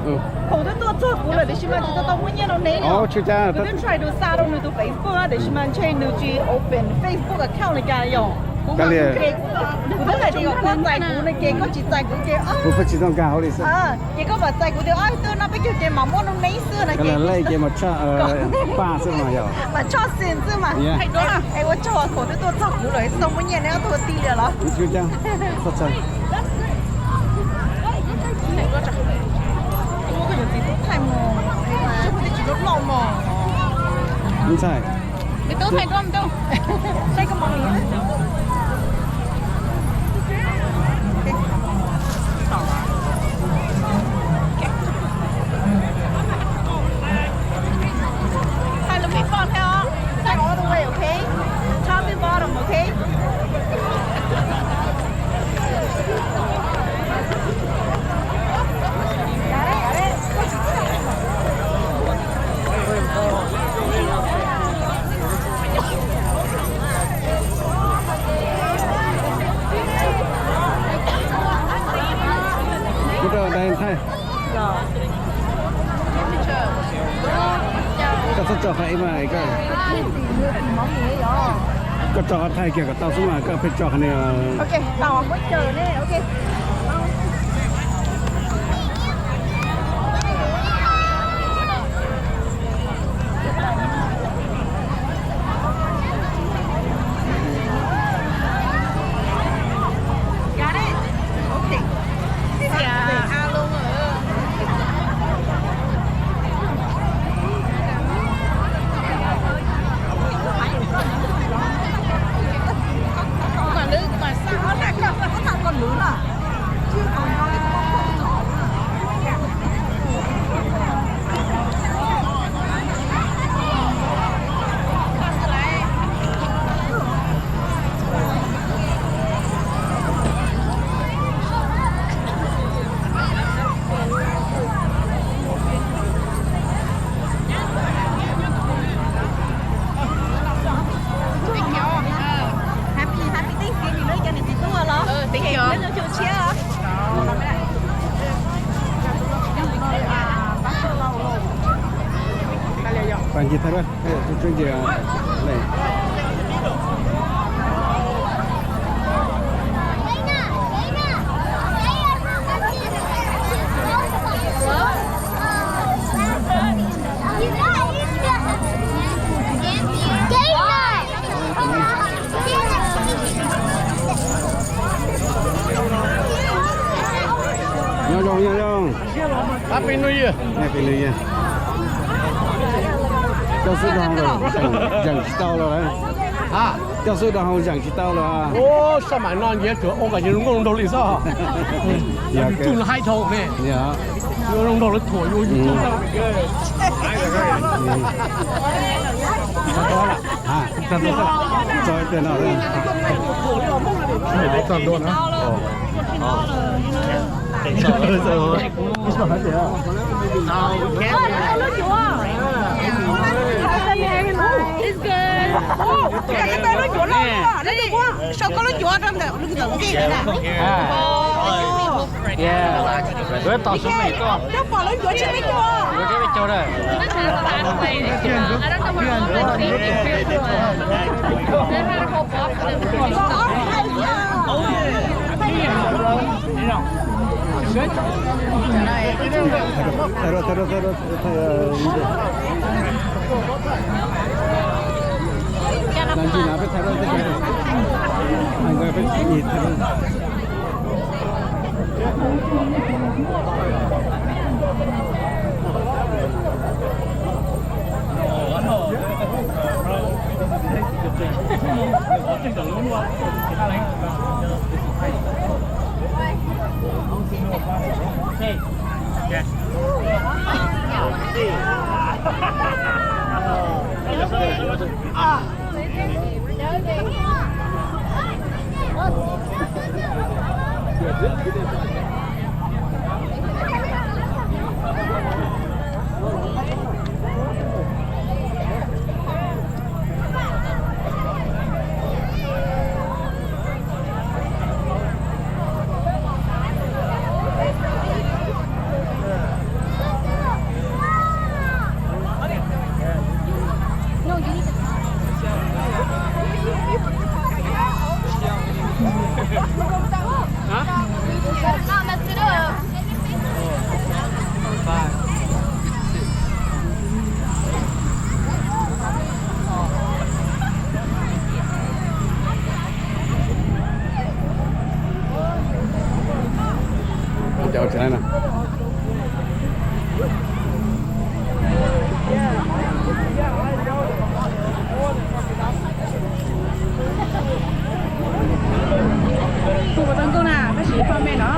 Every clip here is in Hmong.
Khoom twb tuaj txog kuv lawm tiam sis mas tsis tau tau muab nyiaj rau neb li. Kuv twb try to xa rau nws tus Facebook tiam sis mas ntshe nws tsis open Facebook account li cas yom. Kuv mam, kuv twb hais tias koj txais kuv no ces koj tsis txais kuv ces, kuv pheej tsis tau nkag hauv li xwb. Ces koj mam txais kuv tias ob twb no peb caug ces mam muab rau neb xwb no ces, ces mam tshaj, paj xwb no yom. Mam tshaj xwb mas. Es ua tsaug, khoom twb tuaj txog kuv lawm, tsis tau muab nyiaj neb ob tug ua tij li los. Ntxhais, me tub, hais dua me tub. Hais lus Mexicon thiab os. Hais all the way, okay? Top and bottom, okay? Kuv rau đài Thái. Koj txhob tso qhov ib mas, koj tso qhov Thaib kiag kom tau xwb mas koj pheej tso qhov no. Happy, happy Thanksgiving rau cov niam txiv tub los. Thank you. Neb nyob zoo tshiab. Pab nci thab lawm, tus tswv nci lawm. Nyob zoo, nyob zoo. Happy New Year. Happy New Year. Coj xub dog hau zeem tsis tau los lawm. Coj xub dog hau zeem tsis tau los. Ub, sab mam no nyiav tsuas ua kom yus zoo nkauj zoo nraug li xwb. Yus tsuj lawv haib dhau ne. Zoo nraug lawv thuam yus, yus tsuj. Sau koj lub cuav rau ntawm lub cuav nti na. Tos sub pom lub cuav tsis peb caug. Tau tsis laib no. Tus puas tau nkauj na, tab sis poj me no.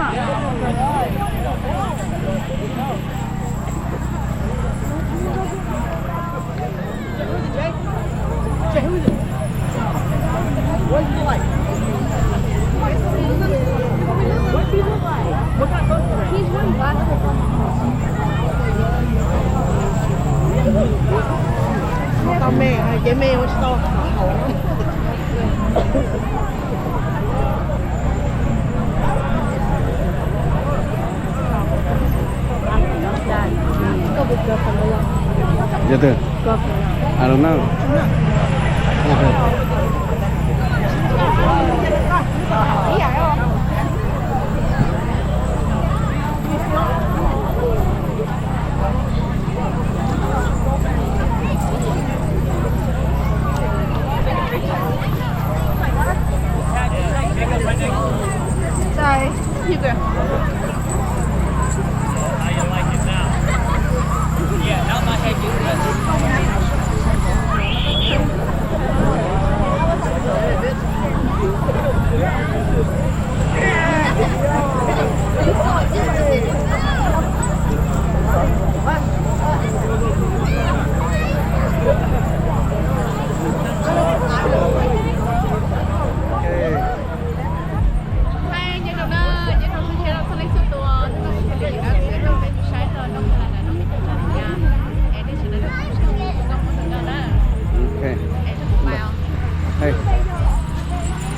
Tau me, ces me ua tsis tau. Yog twg? I don't know.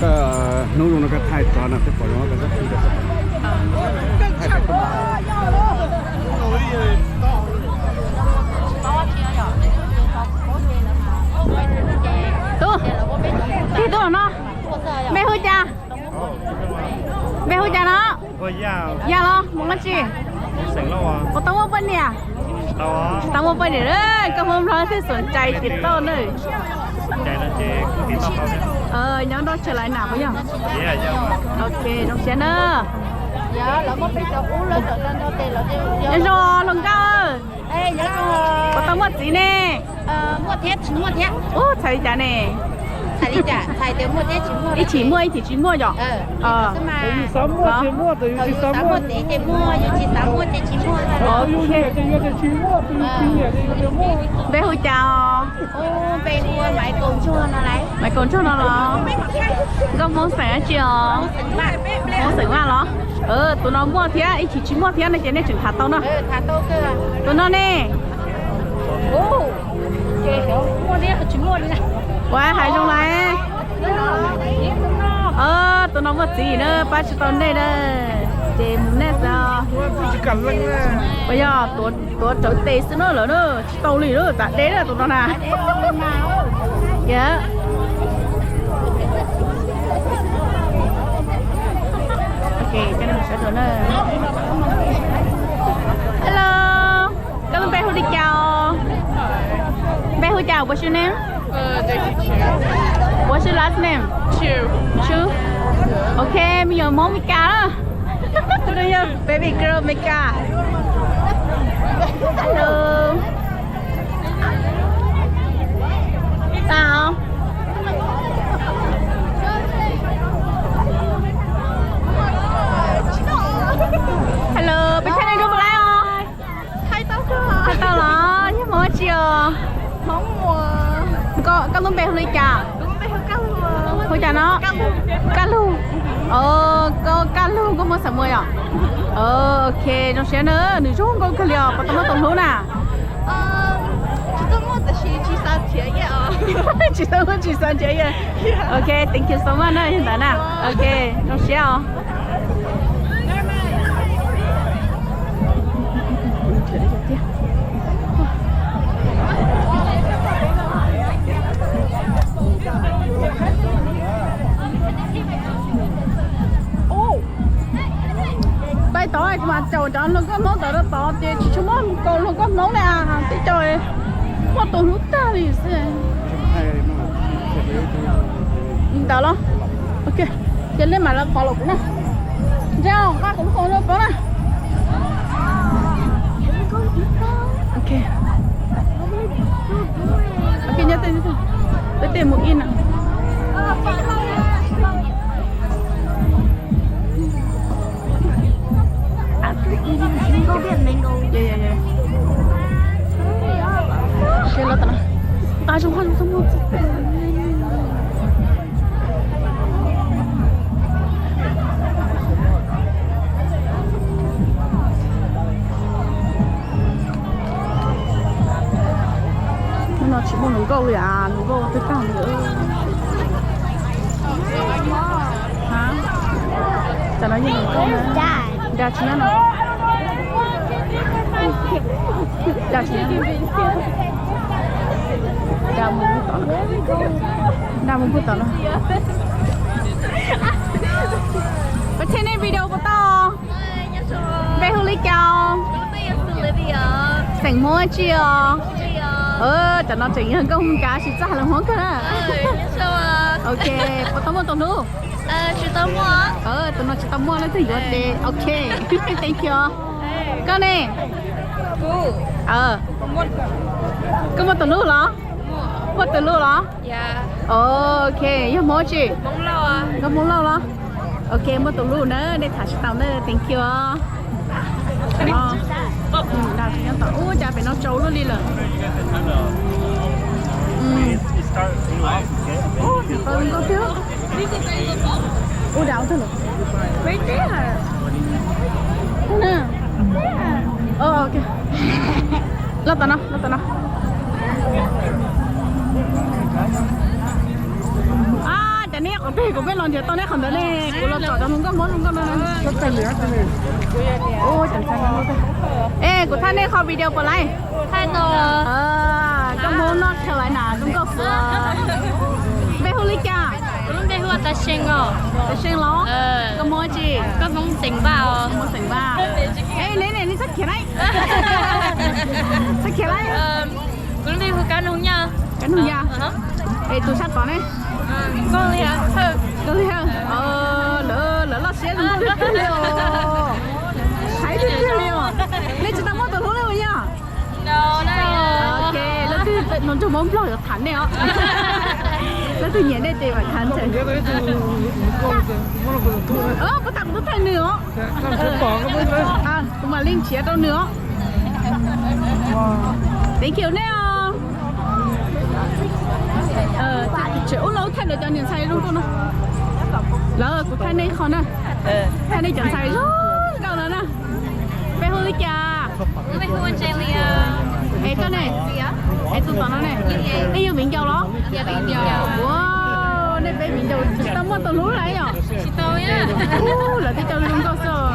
Koj hnub zoo no koj thaij tso no peb pom zoo koj thaij peb. Tub, tib tub no, npe hu cas? Npe hu cas no? Yaj los mus dab tsi? Puas tau muaj poj niam? Tsis tau muaj poj niam. Koj Hmoob Nplog thiaj xom cai tsis tau na. Nyob nrog China puas yog? Ok, zoo siab na. Nyob zoo hluas nkauj. Puas tau muaj txiv ne? Ub, txhais li cas ne? Ib chim muaj ib chim tsis muaj yom? Npe hu cas os? Maiv Kaus Ntsuag no los? Nkauj Hmoob xeem dab tsi os? Hmoob xeem Vaj los? Tus no muaj thiab, ib chim tsis muaj thiab no ces nej tseem tham tau no. Tus no ne? Ua hais zoo lawm. Tus no muaj txiv na, pab tsis tau nej na. Ces mus nej xwb. Puas yog tuav rawv tes xwb na lawm na, tsis tau li na, tam deb na tus no na. Hello, koj lub npe hu li cas os? Npe hu cas, what's your name? What's your last name? Chu. Ok, me nyuam Hmoob Meskas. Tus no yog baby girl Meskas. Hello. Tau. Hello, peb thaij nej dua puas laib os? Thaij tau los, yog Hmoob dab tsi os? Koj lub npe hu li cas? Hu cas no? Kaj Lug. Koj Kaj Lug, koj muaj xeem Muas yom? Ok, zoo siab na, nws zoo nkauj kawg li os, puas tau muaj tus hlub na? Tsis tau muaj, tsis xav nrhiav yog. Ok, thank you so much na, yog ntawd na. Ok, zoo siab os. Pais tod mas caum cov hluas nkauj Hmoob tod rau tod ces tsis tshua muaj kaus hluas nkauj Hmoob li, tib co muaj tus hlub tag li xwb. Ntawd los, ok, ces nej mam li follow kuv na. Ntshe nqa kuv lub phone rau paub na. Tej mus ib na. After eating mango. Yeah, yeah, yeah. Seb lawv tam no. Qab zoo qab zoo txhob muaj. Hnub no tsis muaj hluas nkauj li as, hluas nkauj twb tag li. Tam no yeej hluas nkauj na. Dad tsis nyob no. Dad tsis nyob no. Dad mus pug tom no. Dad mus pug tom no. Peb thaij nej video puas tau? Npe hu li cas? Xeem Hmoob tsi os? Tam no tseem yog nkauj mus kav tsis txaj los Hmoob kawg na. Ok, puas tau muaj tus hlub? Tus no tsis tau muaj, leej twg yuav ces ok. Thank you. Koj ne? Koj muaj tus hlub los? Muaj tus hlub los? Ok, yog Hmoob tsi? Nkauj Hmoob Lauj los? Ok, muaj tus hlub na, nej tham tsis tau na, thank you. Ub, cas pem no tsaus luaj li lawm. Ub, tsis tau zoo nkauj tiag. Ub, dam tag lawm. Los tom no, los tom no. Ab, cas nej qhov twg kuv pheej los nrhiav tau nej qhov ntawd ne, kuv los tsom cov hluas nkauj Hmoob zoo nkauj no. Es kuv thaij nej qhov video puas laij? Nkauj Hmoob North Carolina zoo nkauj xwb. Npe hu li cas? Kuv lub npe hu ua Tas See os. Tas See los? Koj Hmoob tsi? Koj Hmoob Xeem Vaj os. Hmoob Xeem Vaj. Es neb ne, neb txhob khiav lauj. Txhob khiav lauj. Kuv lub npe hu Kab Noog Yaj. Kab Noog Yaj. Es tus sab tod ne? Nkauj Lis Hawj. Nkauj Lis Hawj. Lawv, lawv loj siab zoo nkauj tiag tiag li os. Hais tiag tiag li os. Nej tsis tau muaj tus hlub li puas yog? Ok, leej twg nrog Hmoob Nplog yuav tham nej os. Leej twg nyiam nej ces mam tham ntag. Puas tham kuv tus thaij nws os? Kuv mam link nrhiav rau nws os. Thank you nej os. Tseem ub no wb thaij lawv cov niam ntxhais zoo nkauj no. Lawv kuv thaij nej qho na. Thaij nej cov ntxhais zoo nkauj no na. Npe hu li cas? Es koj ne? Es tus tom no ne? Nej yog viv ncaus los? Ua, nej peb viv ncaus tsis tau muaj tus hlub lawm yom? Ub, lawv twb coj zoo nkauj xwb.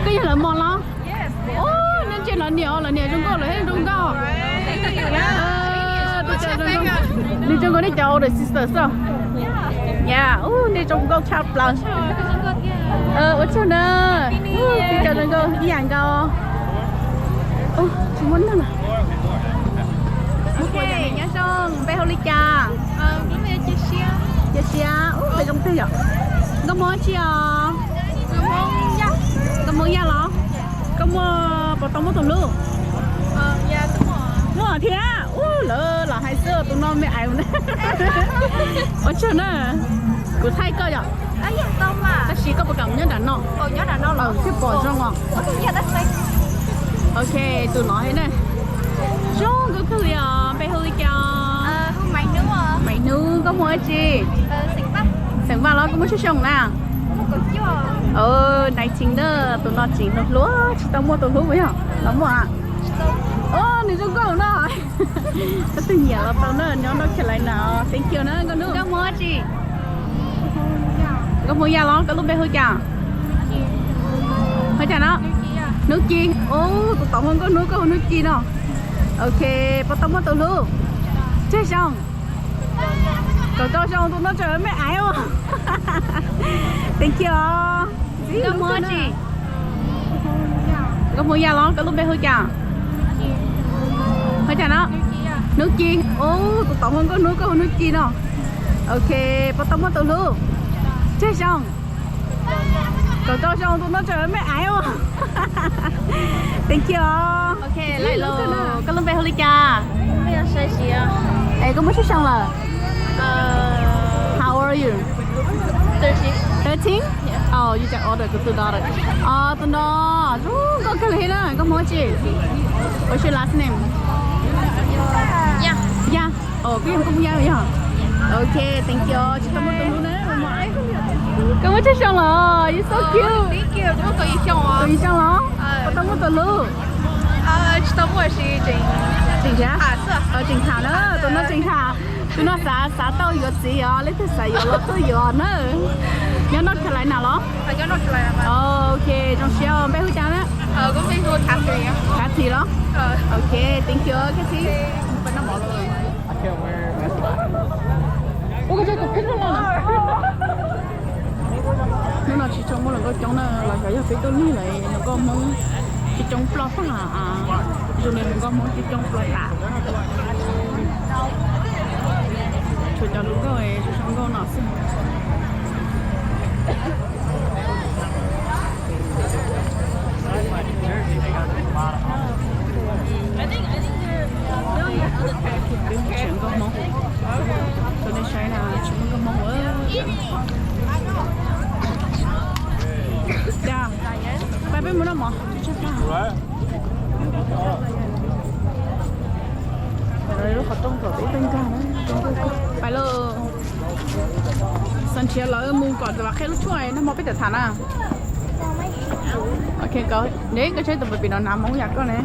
Koj yog lawv mos los? Ub, nej ntsia lawv niam, lawv niam zoo nkauj, lawv yeej zoo nkauj. Nws zoo nkauj, nej cov older sister xwb. Ya, ub, nej zoo nkauj tshaj plaws. Ua tsaug na. Ub, nej cov zoo nkauj ib yam nkaus. Ub, tsis muaj neeg. Nyob zoo, npe hu li cas? Cia siab, ub, npe zoo tiag yom. Nkauj Hmoob tsi os? Nkauj Hmoob Yaj los? Koj muaj, puas tau muaj tus hlub? Muaj thiab. Ub, lawv los hais xwb, tus no me ais. Ua tsaug na. Kuv thaij koj yom? Tab sis koj puas kam mus nyob nram no? Thiaj pom zoo os. Ok, tus no thiab na. Zoo nkauj kawg li os, npe hu li cas? Maiv Hnub, koj muaj dab tsi? Xeem Vaj los, koj muaj tsawg xyoo na? Nineteen na, tus no tseem hluas hluas tsis tau muaj tus hlub yog los muaj. Nws zoo nkauj no. Koj twg nyiam los tau na, nyob North Carolina. Thank you na nkauj hnub. Koj muaj dab tsi? Nkauj Hmoob Yaj los, koj lub npe hu cas? Hu cas no? Hnub Ci. Ub, tus tod hu nkauj hnub, koj hu Hnub Ci no. Ok, puas tau muaj tus hlub? Tsawg xyoo? Kaum rau xyoo, tus no tseem me ais os. Thank you os. Nkauj Hmoob dab tsi? Nkauj Hmoob Yaj los, koj lub npe hu cas? Hu cas no? Hnub Ci. Ub, tus tod hu nkauj hnub, koj hu Hnub Ci no. Ok, puas tau muaj tus hlub? Tsawg xyoo? Kaum rau xyoo, tus no tseem me ais os. Thank you os. Ok, koj lub npe hu li cas? Es koj muaj tsawg xyoo lawm? How old are you? Thirteen. Thirteen? Oh, you just older than tus no. Oh, tus no. Zoo nkauj kawg li na, koj Hmoob tsi? What's your last name? Yaj. Yaj. Oh, koj yog Hmoob Yaj yog? Ok, thank you. Tsis tau muaj tus hlub na. Koj muaj tsawg xyoo los? You so cute. Thank you. Kuv muaj kaum yim xyoo os. Kaum yim xyoo los? Puas tau muaj tus hlub? Tsis tau muaj, tseem tham. Tseem tham na, tus no tseem tham. Tus no xav, xav tau yuav txiv os, leej twg xav yuav los tuaj yuav na. Nyob North Carolina los? Ok, zoo siab. Npe hu cas na? Cathy los? Ok, thank you Cathy. Hnub no tsis tshua muaj hluas nkauj coob na, los xyov yog peb tuaj lig lawm hluas nkauj Hmoob tsis coob ploj tag. Zoo li hluas nkauj Hmoob tsis coob ploj tas. Tshuav cov hluas nkauj, hluas nkauj no xwb. Peb tsis muaj nkauj Hmoob, rau nej saib na, tsis muaj nkauj Hmoob. Cas, pab peb mus noj mov. Lub qhov rooj tom peb peb nkag na. Pais lauj. Xav nrhiav lawv mus kom txawm vam qhia lub tshuaj nag hmo peb tawm tham na. Ok, koj, ne koj tsheb tus pim no nav Hmoob yam koj ne.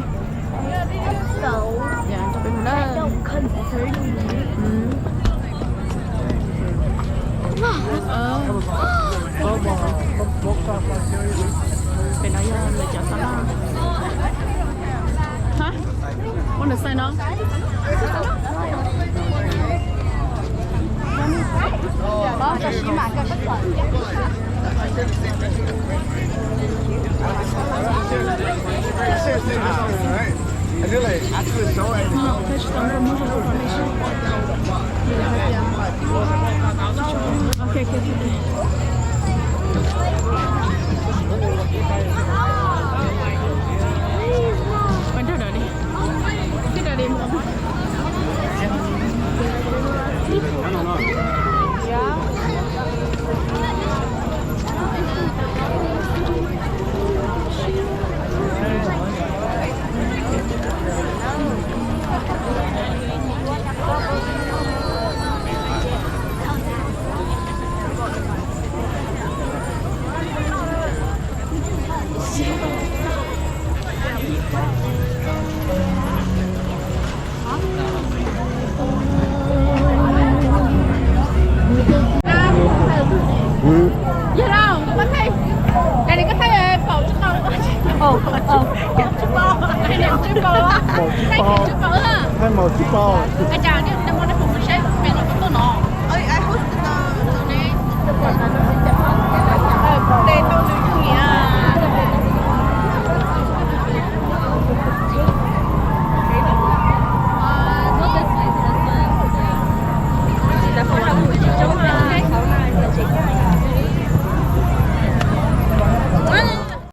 Pem no yog lawv cov xab laj. Hab, ua nws xaij no. Yog lauj, koj thaij, koj thaij paum tsis tau. Paum, paum, paum tsis paum, thaij paum tsis paum.